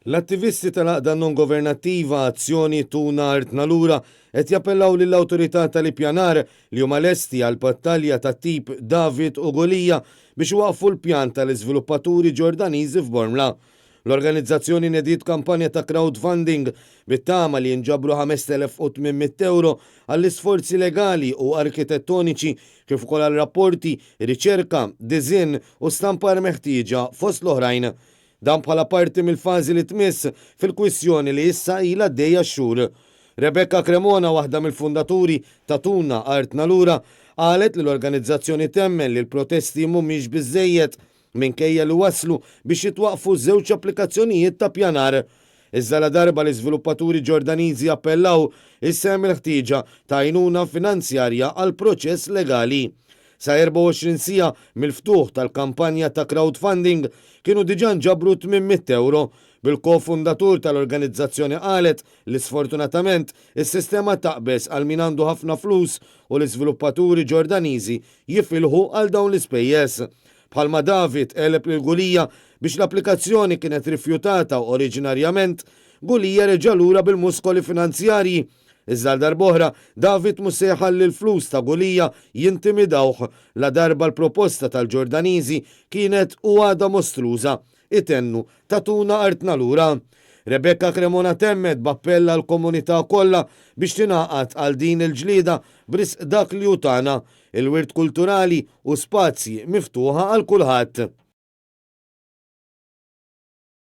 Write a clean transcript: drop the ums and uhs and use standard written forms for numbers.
L-attivisti tal-għaqda non-governattiva Azzjoni Tuna Artna Lura qed jappellaw lill-Awtorità tal-Ippjanar li huma lesti għal battalja tat-tip David u Gulija biex iwaqqfu l-pjan tal-iżviluppaturi Ġordaniżi f'Bormla. L-organizzazzjoni nediet kampanja ta' crowdfunding bit-tama li jinġabru 5,800 ewro għall-isforzi legali u arkitettoniċi kif ukoll għal rapporti, riċerka, diżinn u stampar meħtieġa fost l-oħrajn. Dan bħala parti mill-fażi li tmiss fil-kwistjoni li issa ilha għaddejja x-xhur. Rebecca Cremona, waħda mill-fundaturi ta' Tuna Artna Lura, qalet li l-organizzazzjoni temmen li l-protesti mhumiex biżżejjed minkejja li wasslu biex jitwaqqfu żewġ applikazzjonijiet ta' pjanar. Iżda ladarba l-iżviluppaturi Ġordaniżi appellaw, issa hemm il-ħtieġa ta' għajnuna finanzjarja għall-proċess legali. Sa 24 siegħa mill-ftuħ tal-kampanja ta' crowdfunding kienu diġà nġabru 800 ewro, bil-ko-fundatur tal-organizzazzjoni qalet li sfortunatament is-sistema taqbeż għal min għandu ħafna flus u l-iżviluppaturi Ġordaniżi jifilħu għal dawn l-ispejjeż. Bħalma David għeleb lil Gulija biex l-applikazzjoni kienet rifjutata oriġinarjament, Gulija reġa' lura bil-muskoli finanzjarji. Iżda għal darb'oħra, David mhux se jħalli l-flus ta' Gulija jintimidawh ladarba l-proposta tal-Ġordaniżi kienet u għadha mostruża, itennu, Tagħtuna artna lura. Rebecca Cremona temmet b'appell għall-komunità kollha biex tingħaqad għal din il-ġlieda b'risq dak li hu tagħna, il-wirt kulturali u spazji miftuħa għal kulħadd.